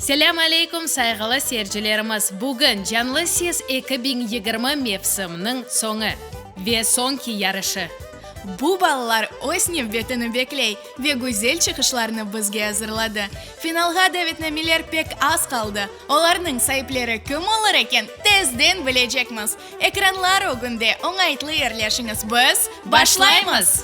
Selâm aleyküm, sayğılı seyircilerimiz! Bugün Canlı Ses 2020 mevsiminiñ soñu ve soñki yarışı. Bu balalar öz nevbetini bekley ve güzel çıqışlarnı bizge azırladı. Finalğa davetnameler pek az qaldı. Olarnıñ saipleri kim olur eken, tezden bilecekmiz. Ekranlar ögünde oñaytlı yerleşiñiz, biz başlaymız!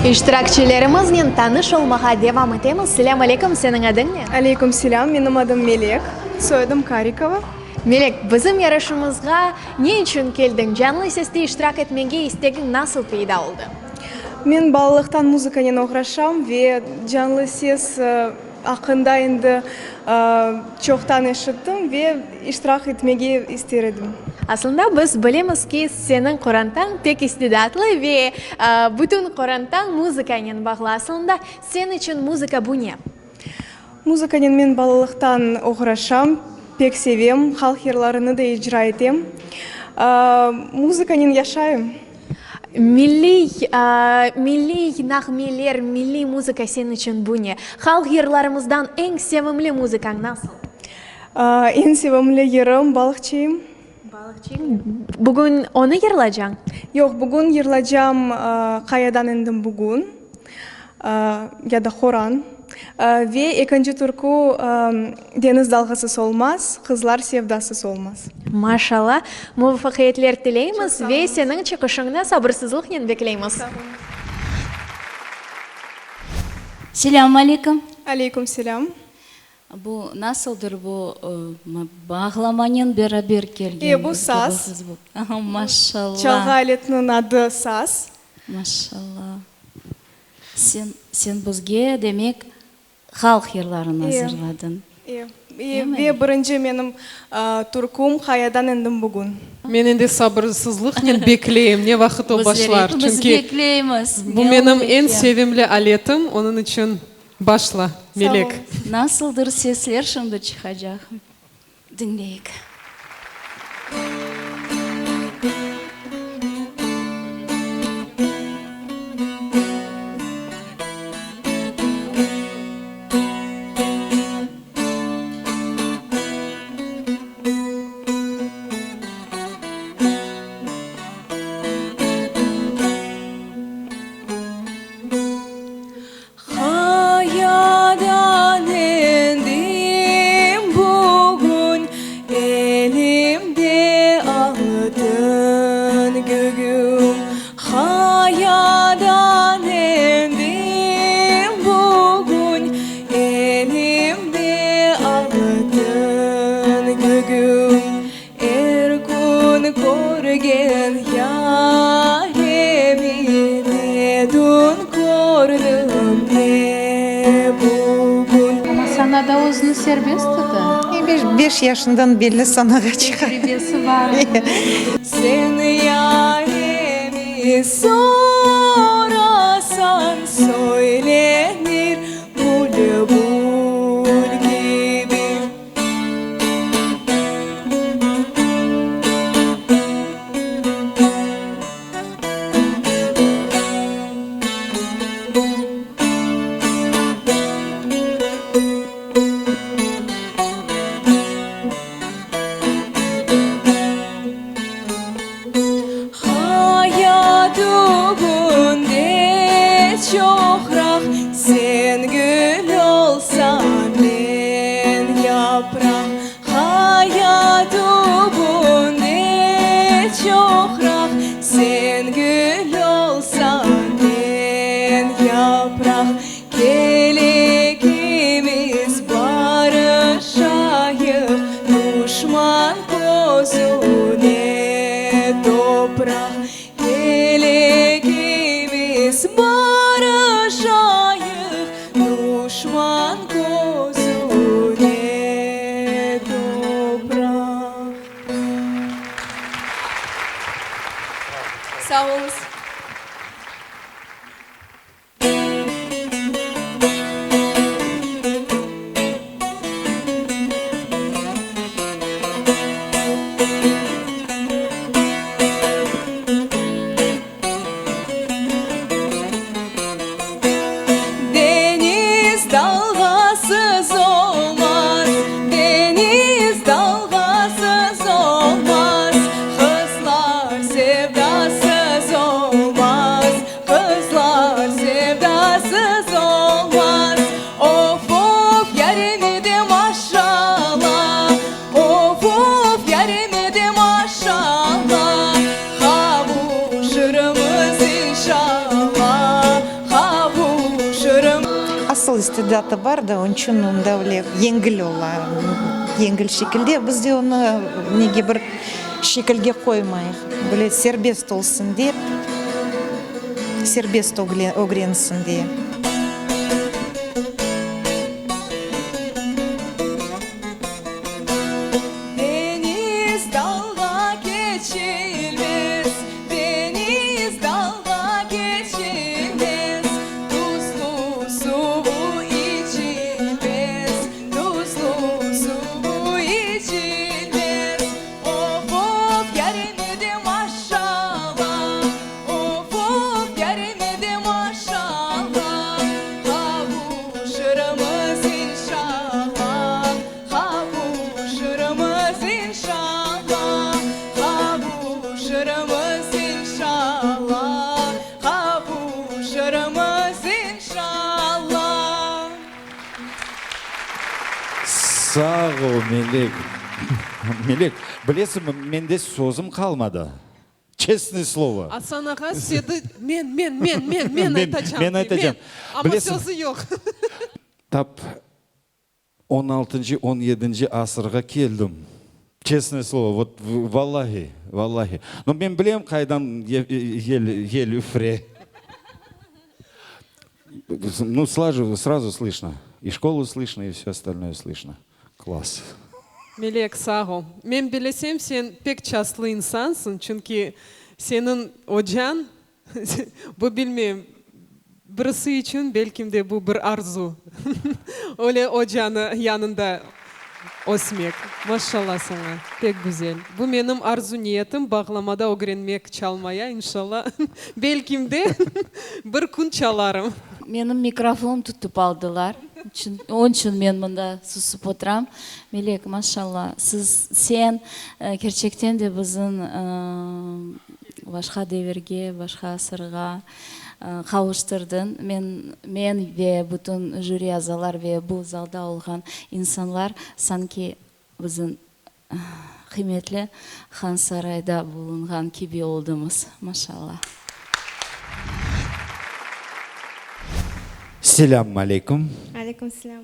İştirakçilerimiznen tanış olmağa devam etemiz. Selâm aleyküm, seniñ adıñ ne? Aleyküm selâm, menim adım Melek, soyadım Karikova. Melek, bizim yarışımızğa ne içün keldiñ? Canlı seste iştirak etmege istegiñ nasıl peyda oldı? Men balalıqtan muzıkanen oğraşam ve canlı ses aqqında endi çoqtan eşittim ve iştirak etmege ister edim. Aslında biz bilemiz ki, seniñ qorantañ pek istidatlı ve bütün qorantañ muzıkanen bağlı. Aslında sen içün muzıka bu ne? Muzıkanen men balalıqtan oğraşam, pek sevem, halq yırlarını da icra etem. Muzıkanen yaşayım. Milliy, milliy nağmeler, milliy muzıka sen içün bu ne? Halq yırlarımızdan eñ sevimli muzıkañ nasıl? Eñ sevimli yırım, Balıqçıyım. Balıqçıyım. Bugün onı yırlacañ? Yoq, bugün yırlacam Qayadan endim bugün ya da Horan. Ve ekinci türkü Deniz dalğasız olmaz, qızlar sevdasız olmaz. Maşallah! Muvafaqiyetler tileymiz ve seniñ çıqışıñnı sabırsızlıqnen bekleymiz. Sağ oluñız. Selâm aleyküm. Aleyküm selâm. Bu nasıldır bu bağlamanen beraber kelgen? E, bu saz. Maşallah. Çalğı aletiniñ adı saz. Maşallah. Sen, sen bizge, demek, halq yırlarını azırladıñ. E, e, ve birinci menim türküm Qayadan endim bugün. Men endi sabırsızlıqnen bekleyim, ne vaqıt o başlar, çünki bu menim eñ sevimli aletim, onıñ içün başla, Melek. Nasıldır sesler şimdi çıqacaq, diñleyik. Qayadan endim bugün, Elimde altın gügüm. Qayadan endim bugün, Elimde altın gügüm. Er kün körgen yaremi Ne dün kördim, ne bugün. Amma sanada özüni serbest tuta. Beş yaşından belli sanağa çıqa. Tecribesi bar. Sen yaremi sorasañ, söylenir bülbül kibi. Qaya tübünde çoqraq, Sen gül olsañ, men yapraq. Qaya tübünde çoqraq, Sen gül olsañ, men yapraq. Kel ekimiz barışayıq, Duşman közüne topraq. Kel ekimiz barışayıq, Duşman közüne topraq. Sağ oluñız. Deñiz. istidatı bar da, onıñ içün onda öyle yengil ola, yengil şekilde. Biz de onı nege bir şekilge qoymayıq, böyle serbest olsun dep, serbest ögrensin diye. Deñiz dalğa keçilmez, deñiz dalğa keçilmez, Tuzlu suvu içilmez, tuzlu suvu içilmez. Of, of, yarine de maşalla, of, of, yarine de maşalla, Qavuşırmız inşalla, Qavuşırmız inşalla, Qavuşırmız inşalla, Qavuşırmız inşalla. Sağ ol, Melek. Melek, bilesiñmi, mende sözüm qalmadı. Çestnoye slovo. Asan ağa sedi, men, men, men, men, men aytacam, Men aytacam. Amma sözü yoq. Tap On altıncı, on yedinci asırğa keldim. Çestnoye slovo, vot, vallahi, vallahi. No, men bilem qaydan yel, yel üfre. Nu, srazu, srazu slıçno. İ şkolu slıçno, i vse ostalnoye slıçno. Klass. Melek, sağ ol. Men bilesem, sen pek çastlı insansıñ, çünki seniñ ocañ Bu, bilmeyim, birisi içün belkim de bu bir arzu, öyle ocanı yanında ösmek. Maşallah saña, pek güzel. Bu menim arzu-niyetim, bağlamada ögrenmek çalmaya, inşallah, belkim de bir kün çalarım. Menim mikrofonım tutıp aldılar, onıñ içün men mında susıp oturam. Melek, maşallah, siz, sen kerçekten de bizim Başqa devirge, başqa asırğa qavuştırdıñ. Men, men ve bütün jüri azalar ve bu zalda olğan insanlar sanki bizim qıymetli Hansarayda bulunğan kibi oldumız. Maşallah. Selâm aleyküm. Aleyküm selâm.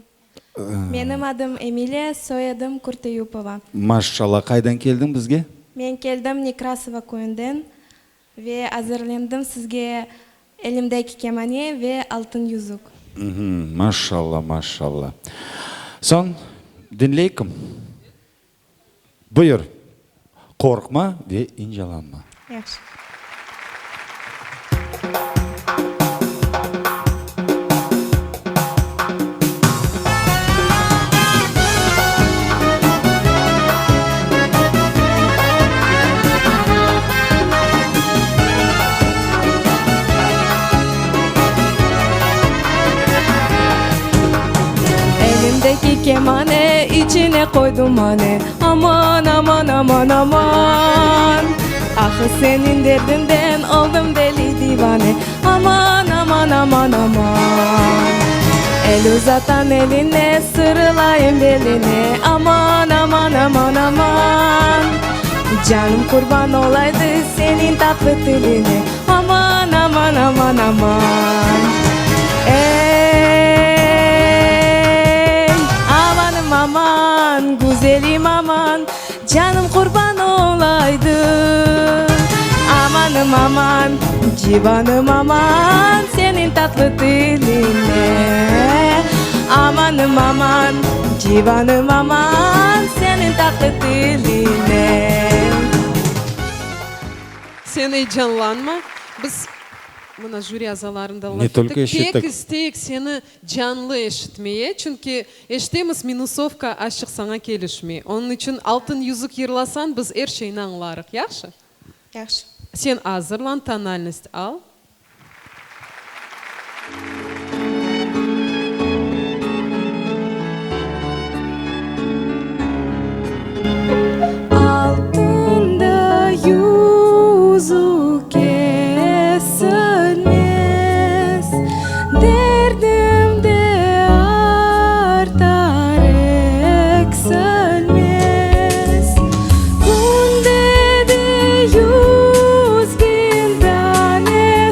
Menim adım Emiliya, soyadım Kurteyupova. Maşşalla, qaydan keldiñ bizge? Men keldim Nekrasova köyünden ve azırlendim sizge elimdeki kemane ve altın yüzük. Maşşalla, maşşalla. Soñ, diñleykim. Buyur, qorqma ve incalanma. Yahşı. Elimdeki kemane, içine qoydım mane, Aman, aman, aman, aman. Ah, seniñ derdiñden oldım deli divane, Aman, aman, aman, aman. El uzatan eline, sırılayım beline, Aman, aman, aman, aman. Canım qurban olaydı seniñ tatlı tiline, Aman, aman, aman, aman. Ey, amanım, aman, güzelim, aman, Canım qurban olaydı. Amanım, aman, civanım, aman, Seniñ tatlı tiline. Amanım, aman, civanım, aman, Seniñ tatlı tiline. Sen eyecanlanma, biz, mına, jüri azalarını da Ne laf tolko ettik, pek eşittik. isteyik seni canlı eşitmeye, çünki eşitemiz, minusovka azçıq saña kelişmey. Onıñ içün Altın yüzük yırlasañ, biz er şeyni añlarıq, yahşı? Yahşı. Sen azırlan, tonalnost al. Altında yüzük kesilmez, Derdim de artar, eksilmez. Künde de 100000 dane.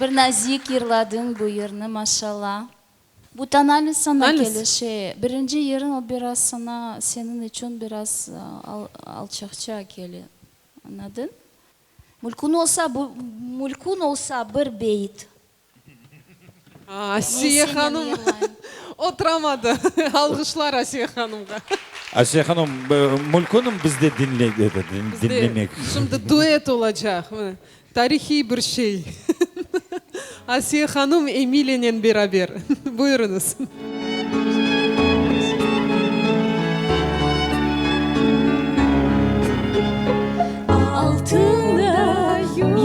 Bir nazik yırladıñ bu yırnı, maşalla. Bu tonalnost saña kelişe. Birinci yırıñ o biraz saña, seniñ içün biraz alçaqça kele. Añladıñ? Mülkün olsa, mülkün olsa bir beyit. Asiye hanım oturamadı. Alğışlar Asiye hanımğa. Asiye hanım, mülkünmi bizde diñlemek? Şimdi duet olacaq. Tarihiy bir şey. Asiye hanım Emilenen beraber. Buyurıñız. Altın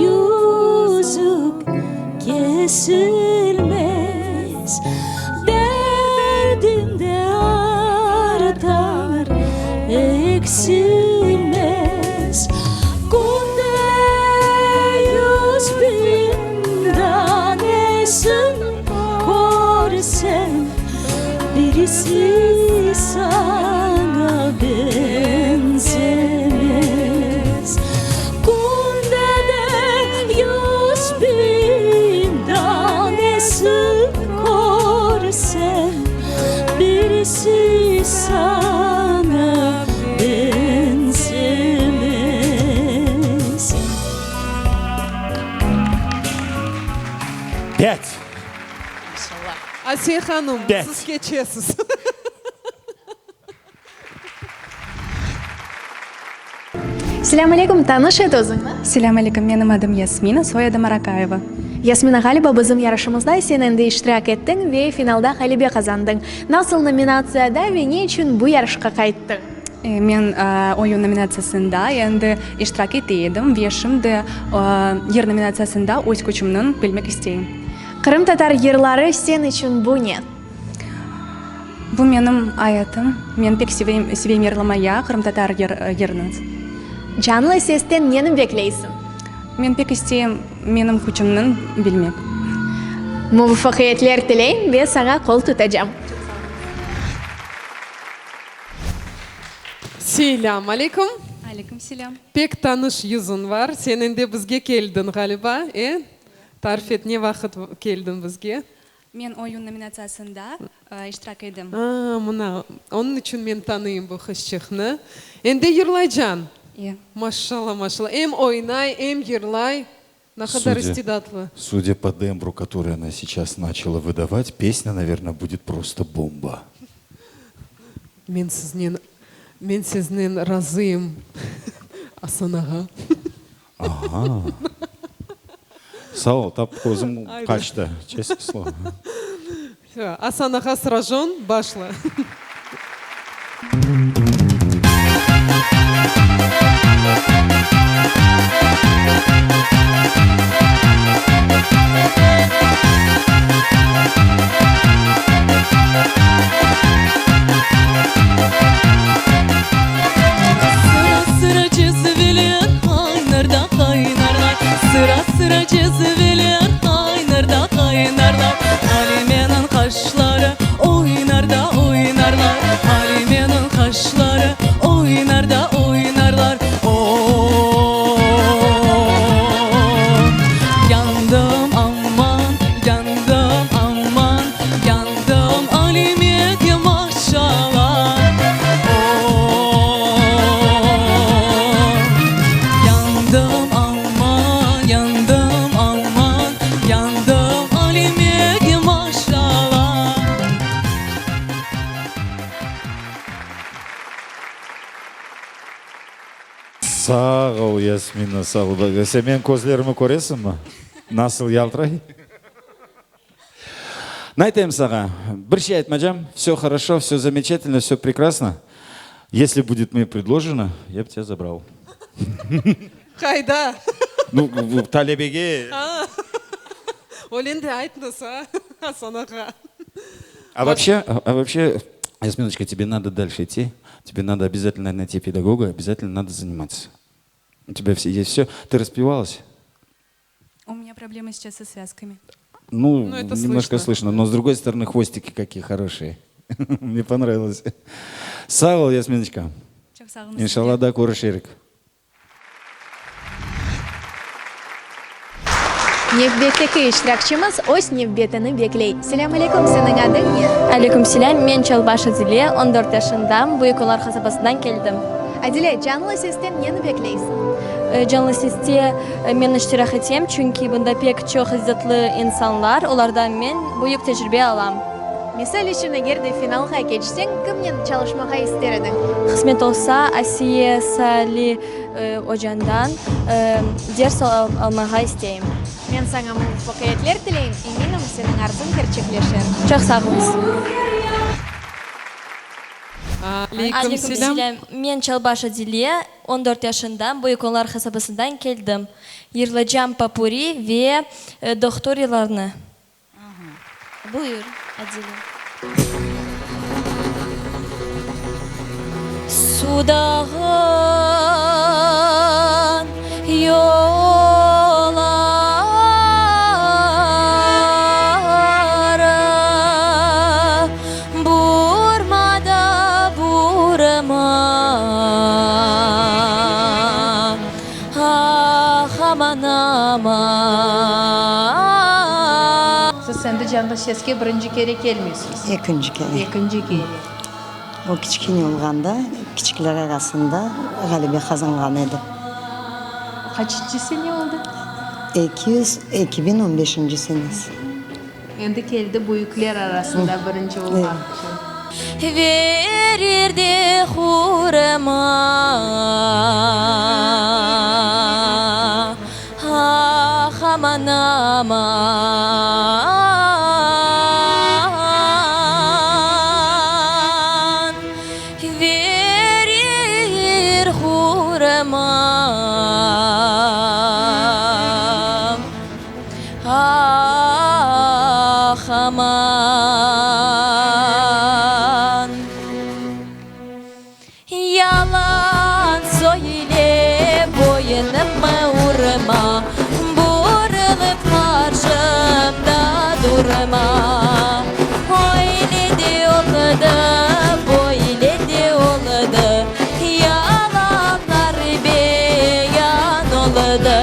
yüzük kesilmez, Derdim de artar, eksilmez. Künde 100.000 danesin körsem, Birisi saña beñzemez. Künde de 100.000 danesin körsem, Birisi saña beñzemez. Pât! Asiye hanım, siz keçesiz. Selâm aleyküm, tanış et özüñni. Selâm aleyküm, menim adım Yasmina, soyadım Arakayeva. Yasmina, ğaliba bizim yarışımızda sen endi iştirak ettiñ ve finalda ğalebe qazandıñ. Nasıl nominatsiyada ve ne içün bu yarışqa qayttıñ? Men oyun nominatsiyasında endi iştirak ete edim ve şimdi yır nominatsiyasında öz küçümni bilmek isteyim. Qırımtatar yırları sen içün bu ne? Bu menim ayatım. Men pek sevem, sevem yırlamaya qırımtatar yırını. Canlı sesten neni bekleysiñ? Men pek isteyim menim küçümni bilmek. Muvafaqiyetler tileyim ve saña qol tutacam. Selâm aleyküm. Aleyküm selâm. Pek tanış yüzüñ var. Sen endi bizge keldiñ ğaliba, e? Tarif et, ne vaqıt keldiñ bizge? Men oyun nominatsiyasında iştirak edim. A, mına, onıñ içün men tanıyım bu qızçıqnı. Endi yırlaycan. E. Maşalla, maşalla. Em oynay, em yırlay. Ne qadar istidatlı. Судя по тембру, который она сейчас начала выдавать, песня, наверно, будет просто бомба. Men siznen, men siznen razıyım, Asan ağa. Aha. Sağ ol, tap közüm qaçtı, çestno slovo. Vse, Asan ağa srajon, başla. Sıra-sıra cezveler qaynar da qaynarlar, Sıra-sıra cezveler qaynar da qaynarlar, Alimeniñ qaşları oynar da oynarlar, Alimeniñ qaşları oynar da oynarlar. O-o-o, yandım aman, yandım aman, Yandım Alimege maşala. O-o-o, yandım aman, yandım aman, Yandım Alimege maşala. Sağ ol, Yasmina, sağ ol. Sen menim közlerimi köresiñmi, nasıl yaltıray? Ne aytayım saña? Bir şey aytmacam, vse хорошо, vse замечательно, vse прекрасно. Если будет мне предложено, я б тебя забрал. Qayda? Nu, talebege. Öyle de aytmasa, Asan ağa. А вообще, а вообще, Ясминочка, тебе надо дальше идти. Тебе надо обязательно найти педагога, обязательно надо заниматься. У тебя все, есть все. Ты распевалась? У меня проблемы сейчас со связками. Ну, Ну, это немножко слышно. слышно, но с другой стороны хвостики какие хорошие. Мне понравилось. Sağ ol, Ясминочка. Çoq sağ oluñız. İnşallah da körüşerik. Nevbetteki iştirakçimiz öz nevbetini bekley. Selâm aleyküm, seniñ adıñ ne? Aleyküm selâm, men Çalbaş Adile, 14 yaşındam, Büyük Onlar qasabasından keldim. Adile, Canlı sesten neni bekleysiñ? Canlı seste men iştirak etem, çünki bunda pek çoq izzatlı insanlar, olardan men büyük tecribe alam. Misal içün, eger de finalğa keçseñ, kimnen çalışmağa ister ediñ? Qısmet olsa, Asiye Sali ocandan ders almağa isteyim. Men saña muvafaqiyetler tileyim, eminim, seniñ arzuñ kerçekleşer. Çoq sağ oluñız. Aleyküm selâm. Men Çalbaş Adile, 14 yaşındam, Büyük Onlar qasabasından keldim. Yırlacam popuri ve dohtur yırlarını. Buyur, Adile. Sudağın yolları Burma da burma, Ah, aman, aman. Siz endi Canlı seske birinci kere kelmeysiz. Ekinci kere. Ekinci kere. O kiçkene olğanda, kiçikler arasında ğalebe qazanğan edi. Qaçıncı sene oldı? 200, 2015-nci senesi. Endi keldi büyükler arasında birinci olmaq içün. Verir de hurma, ah, aman, aman. Verir hurma, ah, aman. Yalan söylep boyunıma urma, Burılıp qarşımda durma. Öyle de oldı, böyle de oldı, Yalanlar beyan oldı.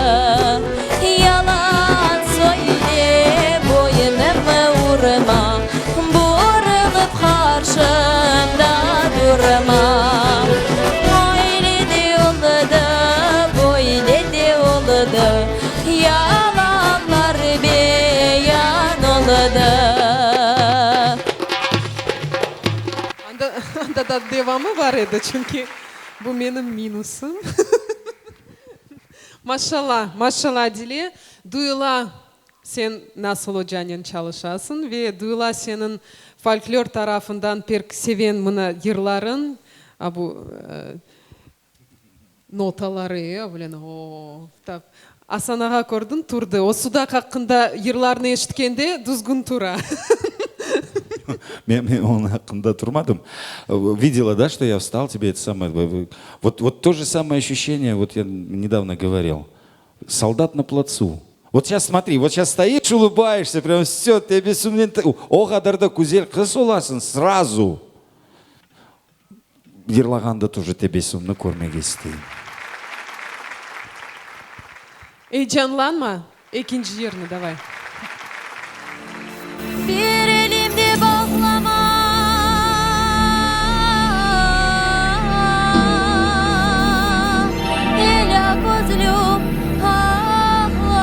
Yalan söylep boyunıma urma, Burılıp qarşımda durma. Öyle de oldı, böyle de oldı, Yalanlar beyan oldı. Anda, anda da devamı bar edi, çünki bu menim minusım. Maşallah, maşallah, Adile, duyula sen nasıl ocanen çalışasıñ ve duyula seniñ folklor tarafından pek seven mına yırlarıñ, a bu notaları, e, o, tap. Asan ağa kördiñ, turdı. O Sudaq aqqında yırlarnı eşitkende düzgün tura. Men, men onıñ aqqında turmadım. Видела, да, что я встал, тебе это самое... Вот, вот то же самое ощущение, вот я недавно говорил. Солдат на плацу. Вот сейчас смотри, вот сейчас стоишь, улыбаешься, прям все, tebessümnen o qadar da güzel qız olasıñ сразу. Yırlağanda тоже tebessümni körmege isteyim. Eyecanlanma, ekinci yırnı davay. Bir elimde bağlama, Elâ közlüm, ağlama.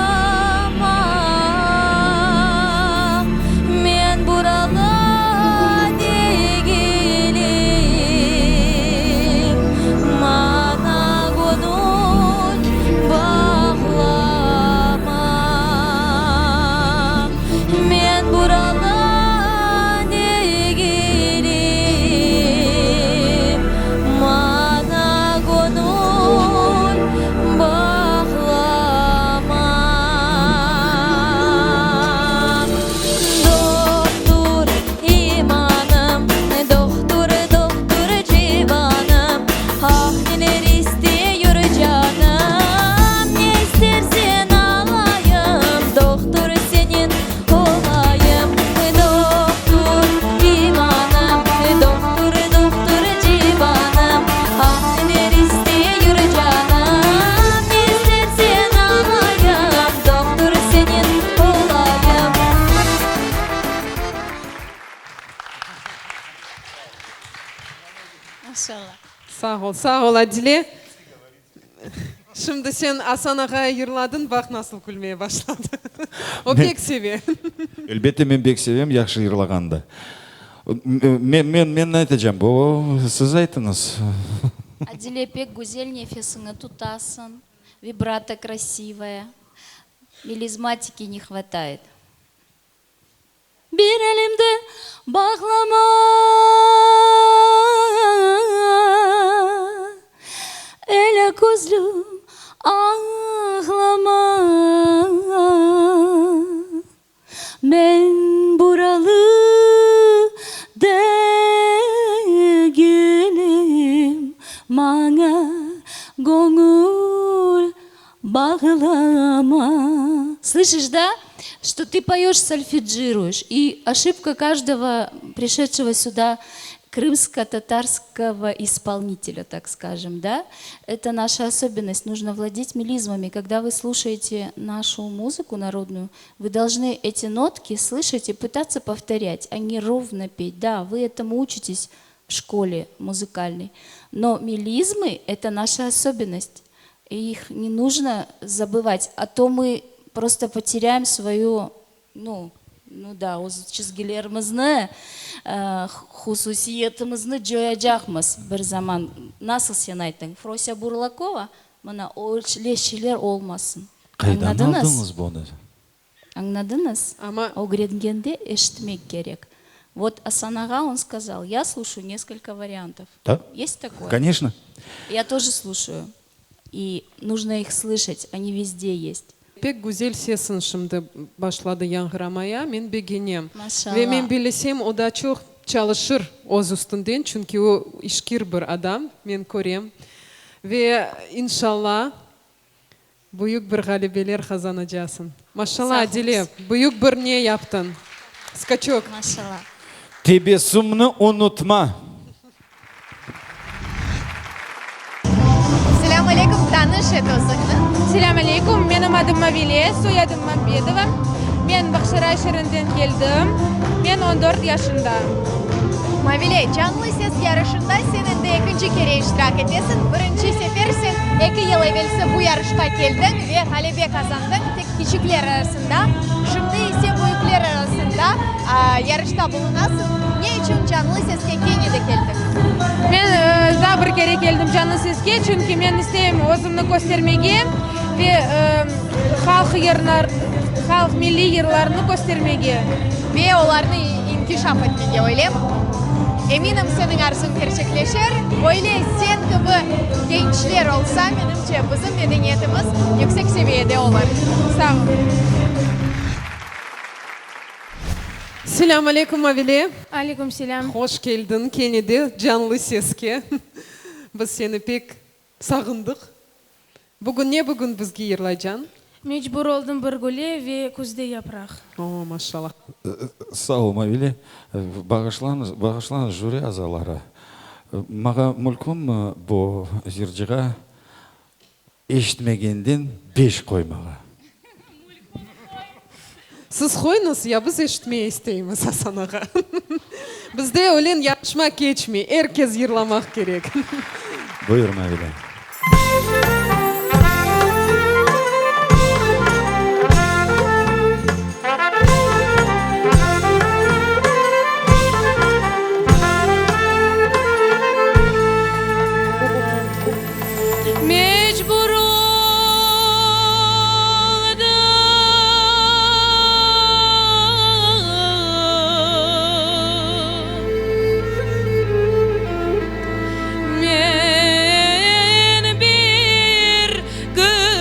Men buralı degilim, Maña göñül bağlama. Men buralı. Sağ ol, Adile. Şimdi sen Asan ağaya yırladıñ, baq nasıl külmeye başladı. O pek seve. Elbette, men pek sevem yahşı yırlağandı. Men, men, men ne aytacam? O, siz aytıñız. Adile, pek güzel nefesiñi tutasıñ, vibrato krasivaya, melizmatiki ne hvatayet. Bir elimde bağlama, Elâ közlüm, ağlama. Men buralı degilim, Maña göñül Bağlama. Слышишь, да, что ты поешь, сольфеджируешь, и ошибка каждого пришедшего сюда крымско-татарского исполнителя, так скажем, да, это наша особенность, нужно владеть мелизмами. Когда вы слушаете нашу музыку народную, вы должны эти нотки слышать и пытаться повторять, а не ровно петь. Да, вы этому учитесь в школе музыкальной, но мелизмы – это наша особенность. И их не нужно забывать, а то мы просто потеряем свою, ну, ну да, öz çizgilerimizni, hususiyetimizni coyacaqmız bir zaman. Nasıl sen ayttıñ, Frosya Burlakova, mına öyle şeyler olmasın. Qaydan aldıñız bunı? Añladıñız? Ögrengende eşitmek kerek. Vot Asan ağa, on skazal, ya sluşаю neskolko variantov. Da? Есть такое? Koneçno. Ya тоже sluşаю. И нужно их slышать, oni vezde есть. Pek güzel sesiñ şimdi başladı yañğıramaya, men begenem. Maşallah. Ve men bilesem, o da çoq çalışır öz üstünden, çünki o işkir bir adam, men körem. Ve inşallah, Büyük bir ğalebeler qazanacasıñ. Maşallah, Adile, büyük bir ne yaptıñ. Skaçok. Maşallah. Tebessümni unutma. Selâm aleyküm, tanış et özüñni. Selâm aleyküm, menim adım Mavile, soyadım Mambetova. Men Bağçaray şeerinden keldim. Men 14 yaşında. Mavile, Canlı ses yarışında sen endi ekinci kere iştirak etesiñ. Birinci sefer sen eki yıl evelsi bu yarışqa keldiñ ve ğalebe qazandıñ, tek kiçikler arasında. Şimdi ise büyükler arasında yarışta bulunasıñ. Ne içün Canlı seske kene de keldiñ? Men daa bir kere keldim Canlı seske, çünki men isteyim özümni köstermege ve halq yırlar, halq milliy yırlarını köstermege. Ve olarnı inkişaf etmege, öylemi? Eminim, seniñ arzuñ kerçekleşer. Böyle sen kibi gençler olsa, menimce, bizim medeniyetimiz yüksek seviyede olur. Sağ ol. Selâm aleyküm, Mavile. Aleyküm selâm. Hoş keldiñ kene de Canlı seske. Biz seni pek Sağındıq. Bugün ne bugün bizge yırlaycañ? Mecbur oldım bir güle ve küzde yapraq. O, maşallah. Sağ ol, Mavile. Bağışlañız, bağışlañız, jüri azaları. Mağa mülkünmi bu yırcığa eşitmegenden beş qoymağa? Siz qoyıñız, ya biz eşitmeye isteymiz, Asan ağa. Bizde ölen yarışma keçmey, er kes yırlamaq kerek. Buyur, Mavile. Mecbur oldım men bir güle.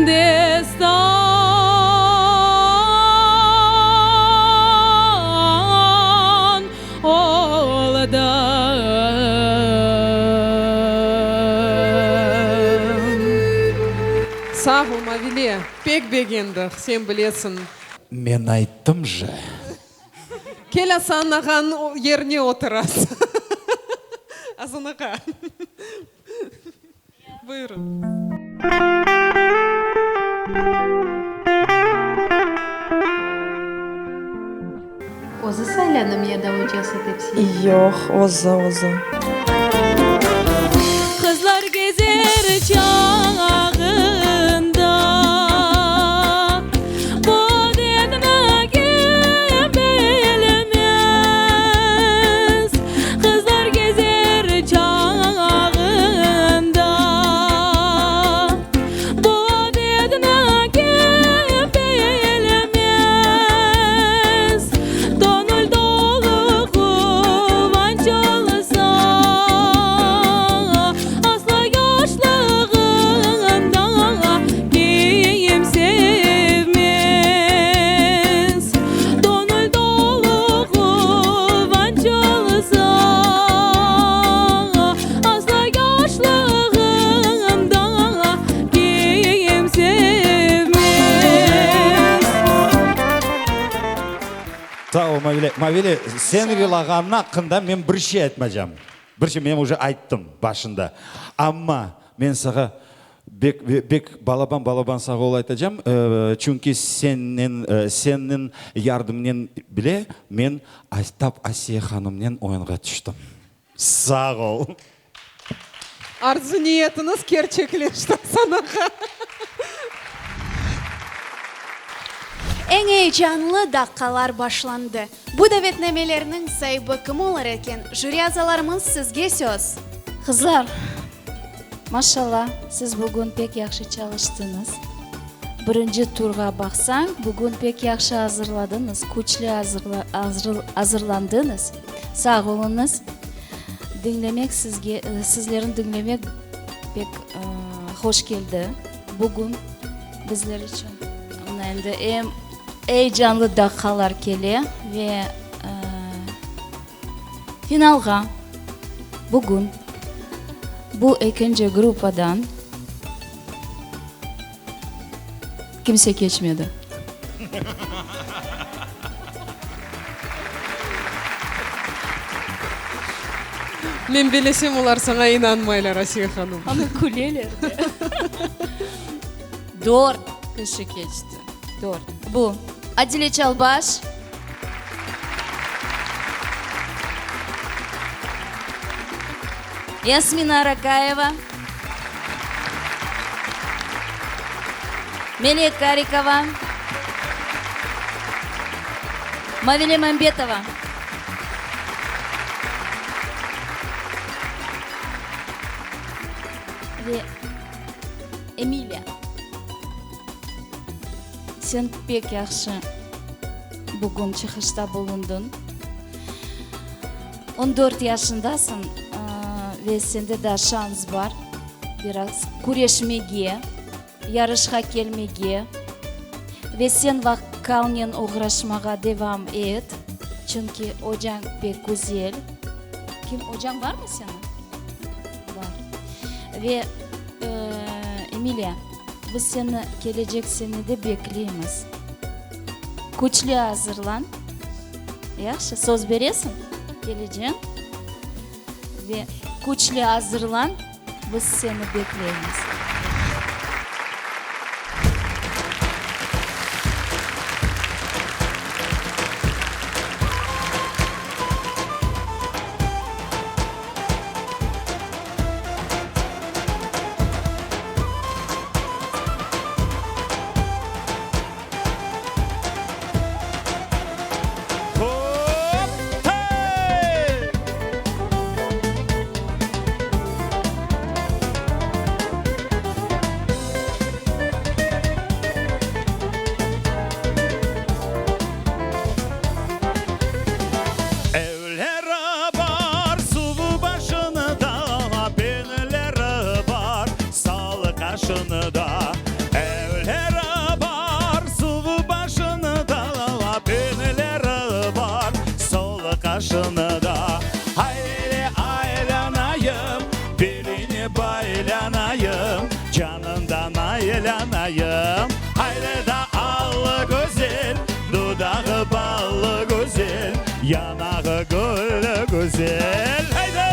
Destan oldım. Sağ ol, Mavile, pek begendik, sen bilesiñ. Men ayttım je. Kel Asan ağanıñ yerine oturasıñ. Asan ağa. Buyurın. Özü sayladımı ya da ocası tevsiye etti? Yoq, özü, özü. Qızlar gezer çağında, Bu adetni kim bilmez? Qızlar gezer çağında, Bu adetni kim bilmez? Göñül dolu quvanç olsa, Asla yaşlığında kim sevmez? Göñül dolu quvanç olsa, Asla yaşlığında kim sevmez? Sağ ol, Mavile. Mavile, sen yırlağanıñ aqqında men bir şey aytmacam. Bir şey, men uje ayttım başında. Amma men sağa bek, bek balaban, balaban sağ ol aytacam, çünki sennen, seniñ yardımınen bile men tap Asiye hanımnen oyunğa tüştim. Sağ ol. Arzu-niyetiñiz kerçekleşti, Asan ağa. Eñ eyecanlı daqqalar başlandı. Bu davetnamelerniñ saibi kim olur eken? Jüri azalarımız, sizge söz. Qızlar, maşallah, siz bugün pek yahşı çalıştıñız. Birinci turğa baqsañ, bugün pek yahşı azırladıñız, küçlü azırlandıñız. Sağ oluñız. Diñlemek sizge, sizlerni diñlemek pek hoş keldi bugün bizler içün. Mına endi em eyecanlı daqqalar kele ve finalğa bugün bu ekinci gruppadan kimse keçmedi. Men bilesem, olar saña inanmaylar, Asiye hanım. Ana küleler de. Dört kişi keçti. Dört. Bu, Adile Çalbaş. Yasmina Arakayeva. Melek Karikova. Mavile Mambetova. Ve Emiliya. Sen pek yahşı bugün çıqışta bulundıñ. On dört yaşındasıñ ve sende daa şans bar biraz küreşmege, yarışqa kelmege ve sen vokalnen oğraşmağa devam et, çünki ocañ pek güzel. Kim, ocañ barmı seniñ? Bar. Ve, Emiliya, biz seni kelecek senede bekleymiz. Küçlü azırlan. Yahşı, söz beresiñ, keleceñ ve küçlü azırlan, biz seni bekleymiz. Evleri bar suv başında, Benleri bar sal qaşında. Evleri bar suv başında, Benleri bar sol qaşında. Hayli aylanayım, beline baylanayım, Canından aylanayım. Hayli da allı güzel, dudağı ballı güzel, Yanağı güllü güzel. Haydi!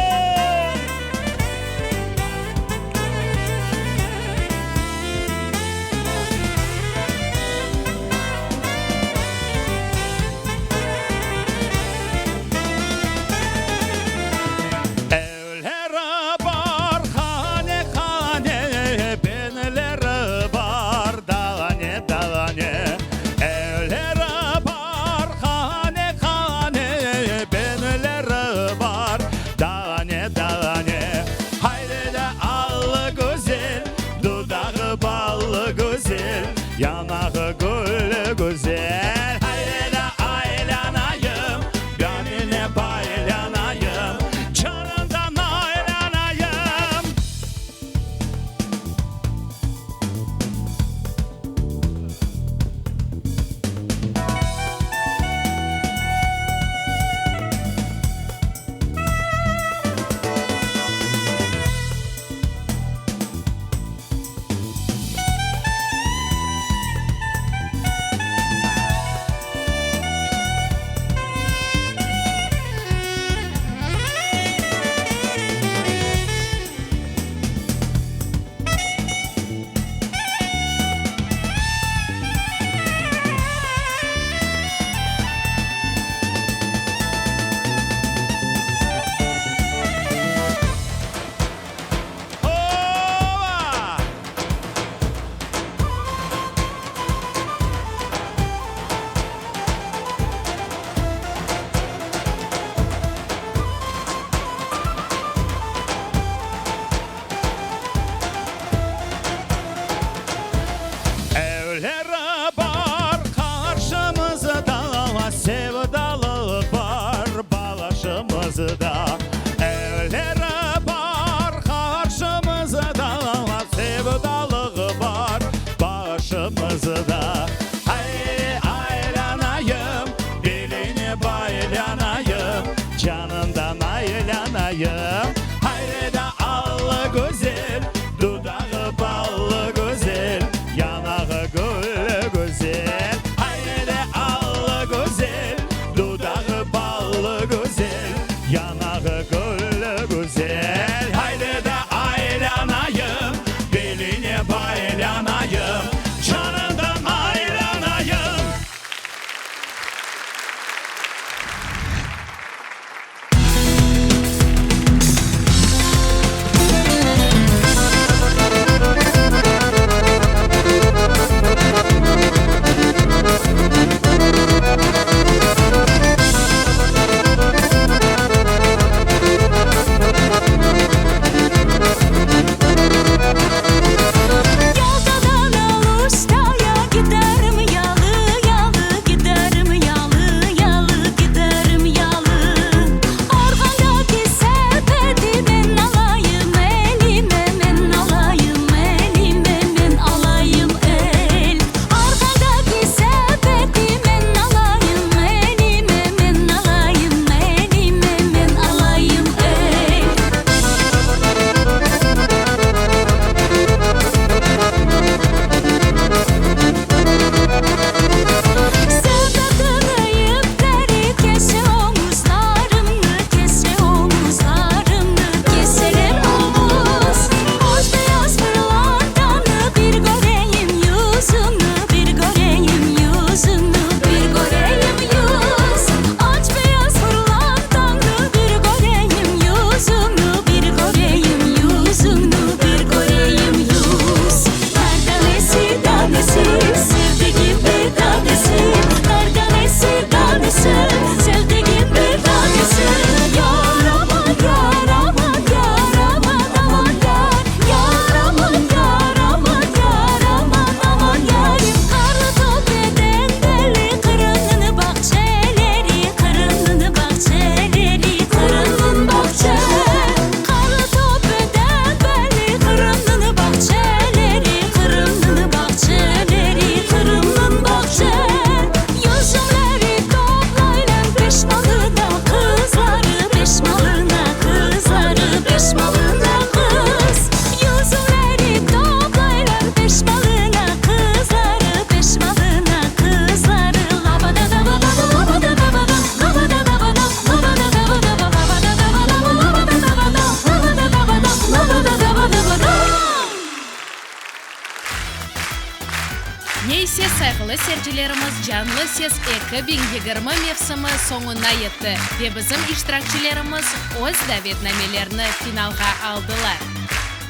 Sayğılı seyircilerimiz, Canlı Ses 2020 mevsimi soñuna yetti ve bizim iştirakçilerimiz öz davetnamelerini finalğa aldılar.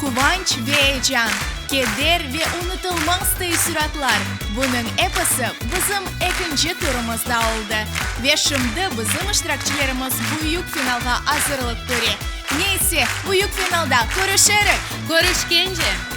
Quvanç ve eyecan, keder ve unutılmaz teessüratlar, bunıñ episi bizim ekinci turımızda oldı. Ve şimdi bizim iştirakçilerimiz büyük finalğa azırlıq köre. Ne ise, büyük finalda körüşerik! Körüşkence!